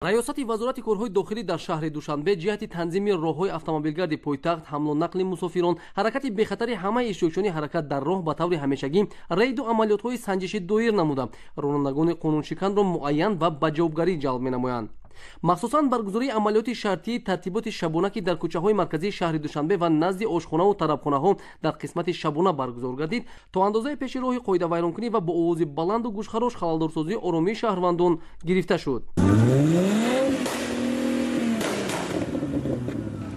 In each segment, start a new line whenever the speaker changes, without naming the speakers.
Раёсати Вазорати корҳои дохилӣ дар шаҳри Душанбе ҷиҳати танзими роҳҳои автомобилгарди пойтахт, ҳамлу нақли мусофирон, ҳаракати бехатари ҳамаи иштирокчиёни ҳаракат дар роҳ ба таври ҳамешагӣ рейду амалиётҳои санҷишӣ доир намуда, ронандагони қонуншиканро муайян ва ба ҷавобгарӣ ҷалб менамоянд. Махсусан баргузории амалиёти шартии тартиботи шабона, ки дар кӯчаҳои марказии шаҳри Душанбе ва назди ошхонаву тарабхонаҳо дар қисмати шабона баргузор гардид, то андозаи пеши роҳи қоидавайронкунӣ ва бо овози баланду гӯшхарош халалдорсозии оромии шаҳрвандон гирифта шуд.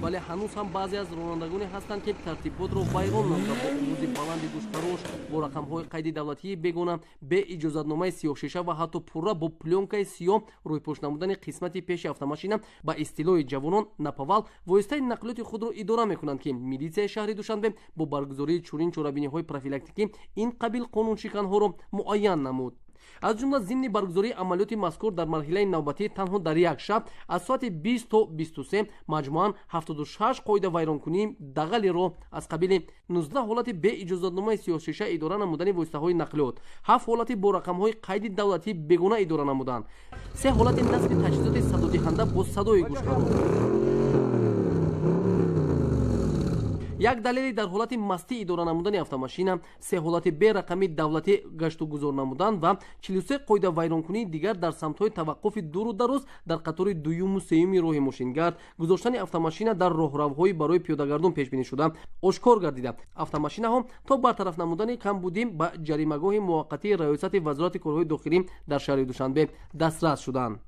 Вале ҳанӯз ҳам баъзе аз ронандагоне ҳастанд, ки тартиботро вайрон намуда, бо овози баланди гӯшхарош, бо рақамҳои қайди давлатии бегона, бе иҷозатномаи сиёҳшиша ва ҳатто пурра бо плёнкаи сиёҳ рӯйпӯш намудани қисмати пеши автомашина, ба истилоҳи ҷавонон наповал, воситаи нақлиёти худро идора мекунанд, ки милитсияи шаҳри Душанбе бо баргузории чунин чорабиниҳои профилактикӣ ин қабил қонуншиканҳоро муайян намуд. Аз ҷумла зимни баргузории амалиёти мазкур дар марҳилаи навбатӣ танҳо дар як шаб аз соати 20 то 23 маҷмӯан 76 қоидавайронкунии дағали роҳ аз қабили 19 ҳолати беиҷозатномаи сиёҳшиша идора намудани воситаҳои нақлиёт, 7 ҳолати бо рақамҳои қайди давлатӣ бегона идора намудан, 3 ҳолати насби таҷҳизоти садодиҳанда бо садои гӯшхарош, як далели дар ҳолати мастӣ идора намудани автомашина, 3 ҳолати берақами давлатӣ гаштугузор намудан ва 43 қоидавайронкунии дигар дар самтҳои таваққуфи дуру дароз дар қатори дуюму сеюми роҳи мошингард, гузоштани автомашина дар роҳравҳои барои пиёдагардон пешбинӣ шуда ошкор гардида. Автомашинаҳо то бартараф намудани камбудӣ ба ҷаримагоҳи муваққатии Раёсати Вазорати корҳои дохилӣ дар шаҳри Душанбе дастрас шуданд.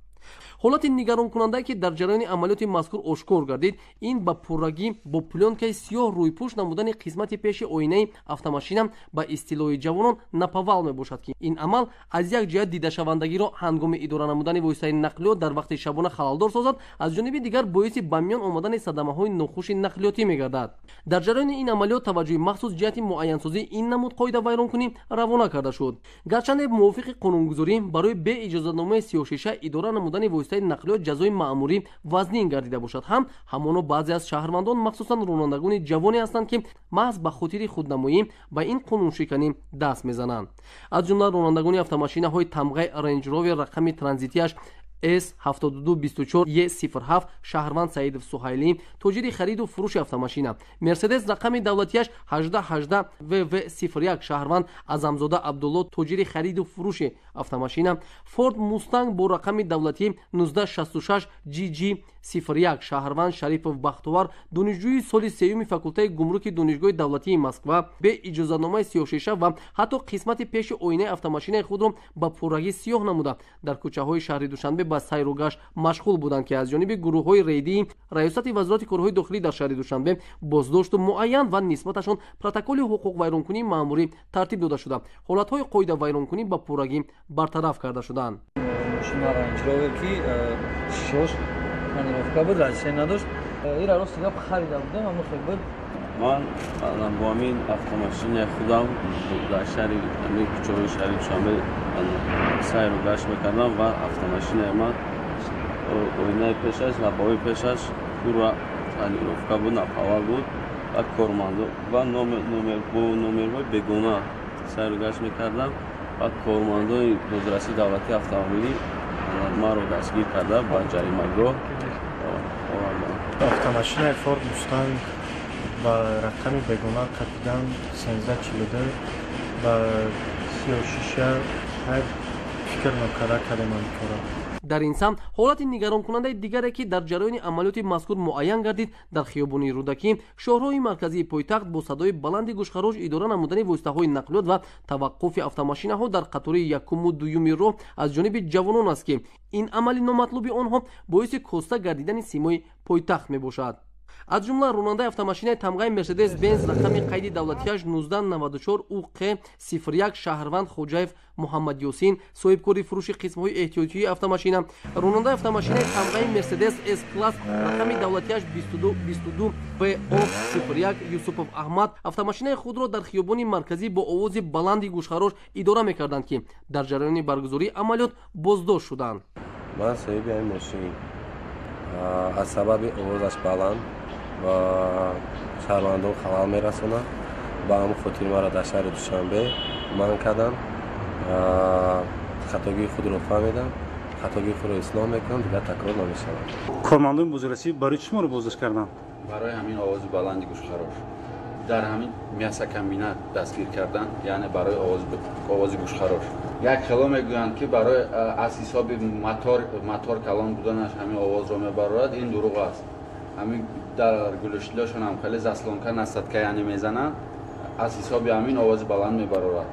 Ҳолати нигаронкунандае, ки дар ҷараёни амалиёти мазкур ошкор гардид, ин ба пуррагӣ бо плёнкаи сиёҳ рӯйпӯш намудани қисмати пеши оинаи автомашина, ба истилоҳи ҷавонон наповал мебошад, ки ин амал аз як ҷиҳат дидашавандагиро ҳангоми идора намудани воситаи нақлиёт дар вақти шабона халалдор созад, аз ҷониби дигар боиси ба миён омадани садамаҳои нохуши нақлиётӣ мегардад. Дар ҷараёни ин амалиёт таваҷҷӯҳи махсус ҷиҳати муайянсозии ин намуд қоидавайронкунӣ равона карда шуд. Гарчанде мувофиқи қонунгузорӣ барои беиҷозатномаи сиёҳшиша идора намудани воситаи нақлиёт ҷазои маъмурӣ вазнин гардида бошад ҳам, ҳамоно баъзе аз шаҳрвандон, махсусан ронандагони ҷавоне ҳастанд, ки маҳз ба хотири худнамоӣ ба ин қонуншиканӣ даст мезананд. Аз ҷумла ронандагони автомашинаҳои тамғаи Range Rover рақами транзитиаш S7224 E07 шаҳрванд Саидов Суҳайлӣ, тоҷири хариду фурӯши автомашина, Мерседес рақами давлатиаш 1818 VV01 шаҳрванд Азамзода Абдулло, тоҷири хариду фурӯши автомашина, Форд Мустанг бо рақами давлатӣ 1966 GG 01 шаҳрванд Шарипов Бахтовар, донишҷӯи соли сеюми факултаи гумруки Донишгоҳи давлатии Москва, бе иҷозатномаи сиёҳшиша ва ҳатто қисмати пеши оинаи автомашинаи худро ба пуррагӣ сиёҳ намуда, дар кӯчаҳои шаҳри Душанбе ба сайру гашт машғул буданд, ки аз ҷониби гурӯҳҳои рейдии Раёсати Вазорати корҳои дохилӣ дар шаҳри Душанбе боздошту муайян ва нисбаташон протоколи ҳуқуқвайронкунии маъмурӣ тартиб дода шуда, ҳолатҳои қоидавайронкунӣ ба пуррагӣ бартараф карда шуданд.
Тонировка буд, разрешение надошт. Ира рост гап харида будам, аммо хел буд.
Ман бо ҳамин автомашинаи худам дар шаҳри ҳамин кӯчаҳои шаҳри Душанбе сайру гашт мекардам ва автомашинаи ман оинаи пешаш, лабаҳои пешаш пурра тонировка буд, наповал буд ва кормандо ва бо номерҳои бегона сайру гашт мекардам ва кормандои бозрасии давлатии автомобилӣ маро дастгир карда ба ҷаримагоҳ оварданд.
Автомашинаи Форд Мустанг ба рақами бегона капидан 1342 ба сиёҳшиша фикр нокарда кардем ҳамин корро.
Дар ин самт ҳолати нигаронкунандаи дигаре, ки дар ҷараёни амалиёти мазкур муайян гардид, дар хиёбони Рӯдакӣ, шоҳроҳи марказии пойтахт, бо садои баланди гӯшхарош идора намудани воситаҳои нақлиёт ва таваққуфи автомашинаҳо дар қатори якуму дуюми роҳ аз ҷониби ҷавонон аст, ки ин амали номатлуби онҳо боиси коста гардидани симои пойтахт мебошад. Аз ҷумла ронандаи автомашинаи тамғаи Мерседес Бенз рақами қайди давлатиаш 1994 УҚ 01 шаҳрванд Хоҷаев Муҳаммадёсин, соҳибкори фурӯши қисмҳои эҳтиётии автомашина, ронандаи автомашинаи тамғаи Мерседес С класс рақами давлатиаш 2222 ВО 01 Юсупов Аҳмад автомашинаи худро дар хиёбони марказӣ бо овози баланди гӯшхарош идора мекарданд, ки дар ҷараёни баргузории амалиёт боздошт шуданд.
Ман соҳиби ҳамин мошин аз сабаби овозаш баланд ва шаҳрвандон халал мерасонад, ба ҳамон хотир маро дар шаҳри Душанбе манъ карданд. Хатогии худро фаҳмидам. Хатогии худро ислоҳ мекунам, дигар такрор намешавад.
Кормандони бозрасӣ барои чӣ шуморо боздошт карданд?
Барои ҳамин овози баланди гӯшхарош дар ҳамин мясокомбинат дастгир кардан, яъне барои овози гӯшхарош. Як хело мегӯянд, ки барои аз ҳисоби мотор калон буданаш ҳамин овозро мебарорад. Ин дурӯғ аст. Ҳамин дар глушителошон ҳам хеле заслонка, насадка, яъне мезананд, аз ҳисоби ҳамин овози баланд мебарорад.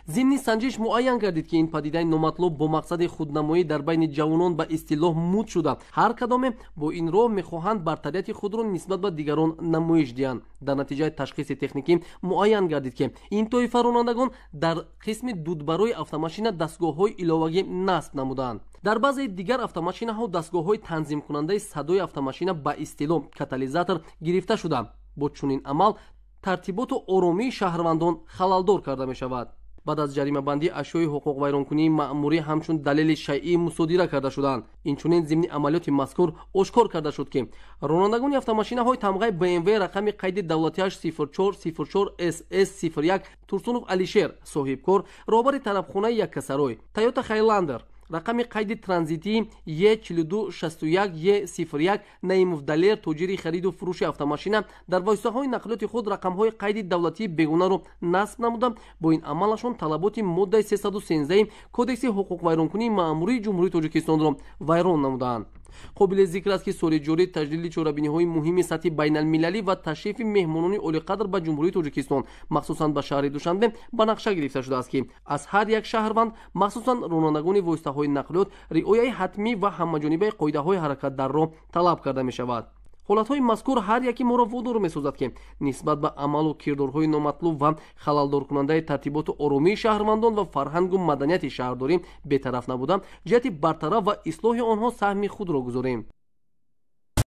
Зимни санҷиш муайян гардид, ки ин падидаи номатлуб бо мақсади худнамоӣ дар байни ҷавонон ба истилоҳ муд шуда, ҳар кадоме бо ин роҳ мехоҳанд бартарияти худро нисбат ба дигарон намоиш диҳанд. Дар натиҷаи ташхиси техникӣ муайян гардид, ки ин тоифа ронандагон дар қисми дудбарои автомашина дастгоҳҳои иловагӣ насб намудаанд. Дар баъзеи дигар автомашинаҳо дастгоҳҳои танзимкунандаи садои автомашина, ба истилоҳ катализатор, гирифта шуда, бо чунин амал тартиботу оромии шаҳрвандон халалдор карда мешавад. Баъд аз ҷаримабандӣ ашёи ҳуқуқвайронкунии маъмурӣ ҳамчун далели шайъӣ мусодира карда шуданд. Инчунин зимни амалиёти мазкур ошкор карда шуд, ки ронандагони автомашинаҳои тамғаи БМВ рақами қайди давлатиаш 0404 СС 01 Турсунов Алишер, соҳибкор, роҳбари тарабхонаи Яккасарой, Тойота Хайландер рақами қайди транзитии Е 4261 Е 01 Наимов Далер, тоҷири хариду фурӯши автомашина, дар воситаҳои нақлиёти худ рақамҳои қайди давлатии бегунаро насб намуда, бо ин амалашон талаботи моддаи 313 Кодекси ҳуқуқвайронкунии маъмурии Ҷумҳурии Тоҷикистонро вайрон намудаанд. Қобили зикр аст, ки соли ҷорӣ таҷлили чорабиниҳои муҳими сатҳи байналмилалӣ ва ташрифи меҳмонони олиқадр ба Ҷумҳурии Тоҷикистон, махсусан ба шаҳри Душанбе, ба нақша гирифта шудааст, ки аз ҳар як шаҳрванд, махсусан ронандагони воситаҳои нақлиёт, риояи ҳатмӣ ва ҳамаҷонибаи қоидаҳои ҳаракат дар роҳ талаб карда мешавад. Ҳолатҳои мазкур ҳар яки моро водор месозад, ки нисбат ба амалу кирдорҳои номатлуб ва халалдоркунандаи тартиботу оромии шаҳрвандон ва фарҳангу маданияти шаҳрдорӣ бетараф набуда, ҷиҳати бартараф ва ислоҳи онҳо саҳми худро гузорем.